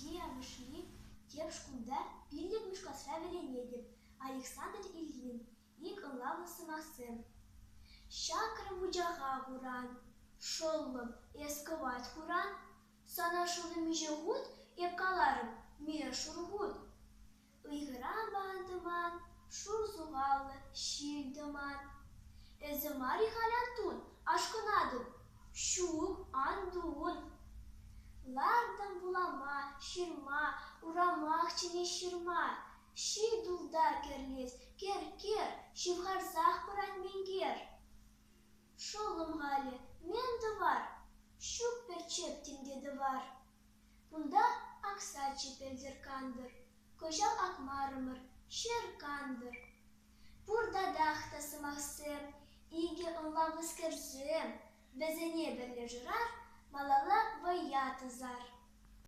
районӗнчи Явӑшри тӗп шкулта пиллӗкмӗш класра вӗренетӗп. Александр Ильин. Ик ӑнлавлӑ сӑмахсем. Ҫакрӑм вучаха хуран, Шӑллӑм, эс кӑвайт хуран. Сана шӑллӑм миҫе хут эп каларӑм, ме шур хут. Ыйхӑран пан-тӑман, шур сухаллӑ ҫил-тӑман. Эсӗ мар-и халь Антун, ашкӑнатӑн? Ҫук, Антун. Лартӑм вулама, ҫырма, урамах чӗнет ҫырма. Ҫил тулта кӗрлет, кӗр-кӗр, ҫывхарсах пырать минкер. Шӑллӑм халӗ, мӗн тӑвар? Ҫук пӗр чӗптӗм те тӑвар. Кунта аксаччӗ пӗлтӗр кантӑр, кӑҫал акмарӑмӑр, кантӑр. Пур татах та сӑмахсем, икӗ ӑнлавлӑскерсем, вӗсене пӗрле шырар, малалла вӑййа тӑсар.